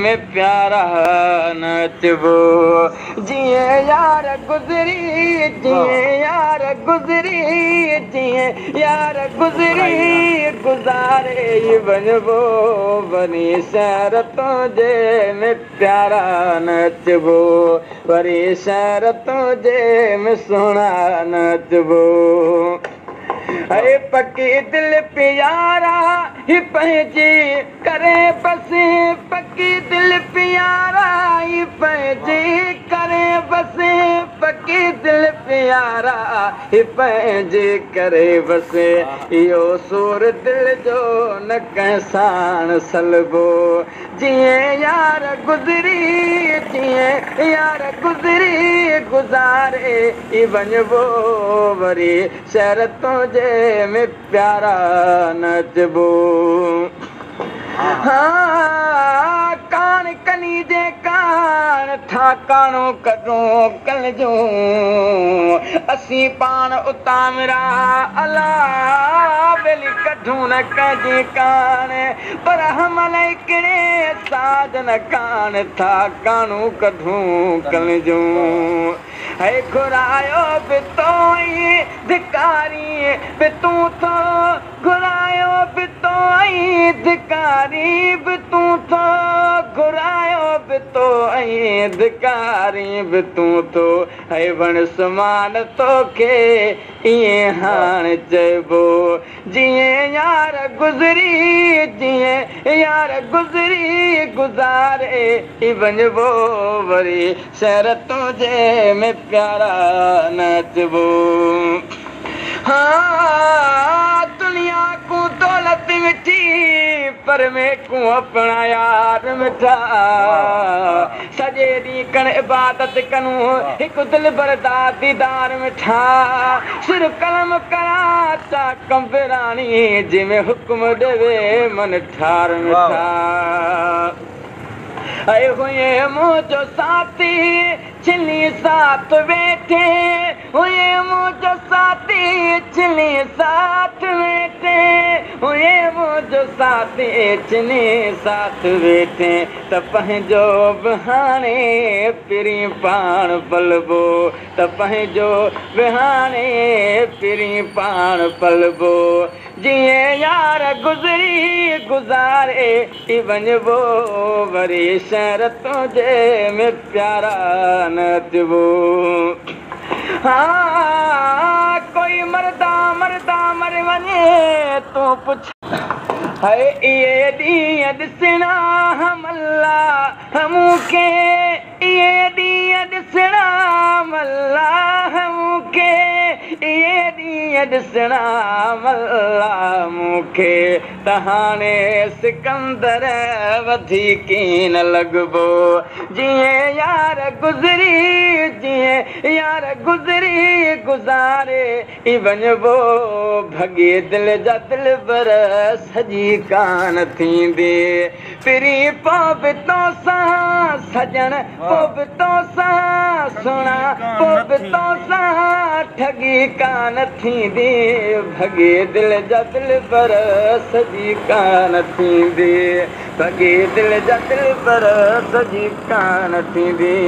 ۾ پيارا نه اچبو. جيئن يار گذري، جيئن يار گذري، جيئن يار گذري، گذاري ئي وڃبو. وري شهر تنهنجي ۾ پيارا نه اچبو، وري شهر تنهنجي ۾ سهڻا نه اچبو. اي پڪي دل پيارا هي پنهنجي ڪري بس، پڪي دل پيارا هي پنهنجي ڪري بس، پڪي دل پيارا هي پنهنجي ڪري بس. اهو سور دل جو نه ڪنهن ساڻ سلبو. جيئن يار گذري، جيئن يار گذري، گذاري ئي وڃبو. وري شهر تنهنجي ۾ پيارا نه اچبو. ها ڪاڻ ڪني جي ڪاڻ ٿا ڪاڻو ڪڍون ڪل جون، اسين پاڻ اتامرا الا ٻيلي ڪڍون نه ڪنهن جي ڪاڻ. پر حمل هڪڙي ساجن ڪاڻ ٿا ڪاڻو ڪڍون ڪل جون. هي گهرايو به تو ئي ڌڪاري به تون ٿو، گهرايو به تو ئي ڌڪاري به تون ٿو، گهرايو به تو ۽ ڌڪاري به تون ٿو. هي وڻ سمان توکي ائين هاڻي چئبو. جيئن يار گذري، جيئن يار گذري، گذاري ئي وڃبو. وري شهر تنهنجي ۾ پيارا نه اچبو. ها دنيا کو دولت مٺي، پر ۾ کو اپنا يار مٺا. سڄي ڏينهن ڪن عبادت ڪنون، هڪ دل بردا ديدار مٺا. سر قلم ڪرا چا ڪمبراڻي، جنهن ۾ حڪم ڏيوي من ٺار مٺا. اي هئي منهنجو ساٿي ڇلي ساٿ ويٺي، هئي منهنجو ساٿي ڇلي ساٿ ويٺي، هئي منهنجو ساٿي ڇلي ساٿ ويٺي. ته پنهنجو به هاڻي پرين پاڻ پلبو، ته پنهنجو به هاڻي پرين پاڻ پلبو. جيئن يار گذري، گذاري ئي وڃبو. وري شهر تنهنجي ۾ پيارا نه اچبو. ها ڪوئي مردا مردا مر وڃي تون پڇ. هي اهي ڏينهن ڏسڻا ملا مون کي، اهي ڏينهن ڏسڻا ملا مون کي، اهي ڏينهن ڏسڻا ملا مون کي. ته هاڻي سڪندر وڌيڪ نه لڳبو. جيئن يار گذري، جيئن يار گذري، گذاري ئي وڃبو. ڀڳي دل جا دلبر سڄي ڪانه ٿيندي. پرين پوءِ به تو سان سڄڻ، پوءِ به تو سان سهڻا، پوءِ به تو سان ٺڳي ڪانه ٿيندي. ڀڳي دل جا دلبر سڄي ڪانه ٿيندي، ڀڳي دل جا دلبر سڄي ڪانه ٿيندي.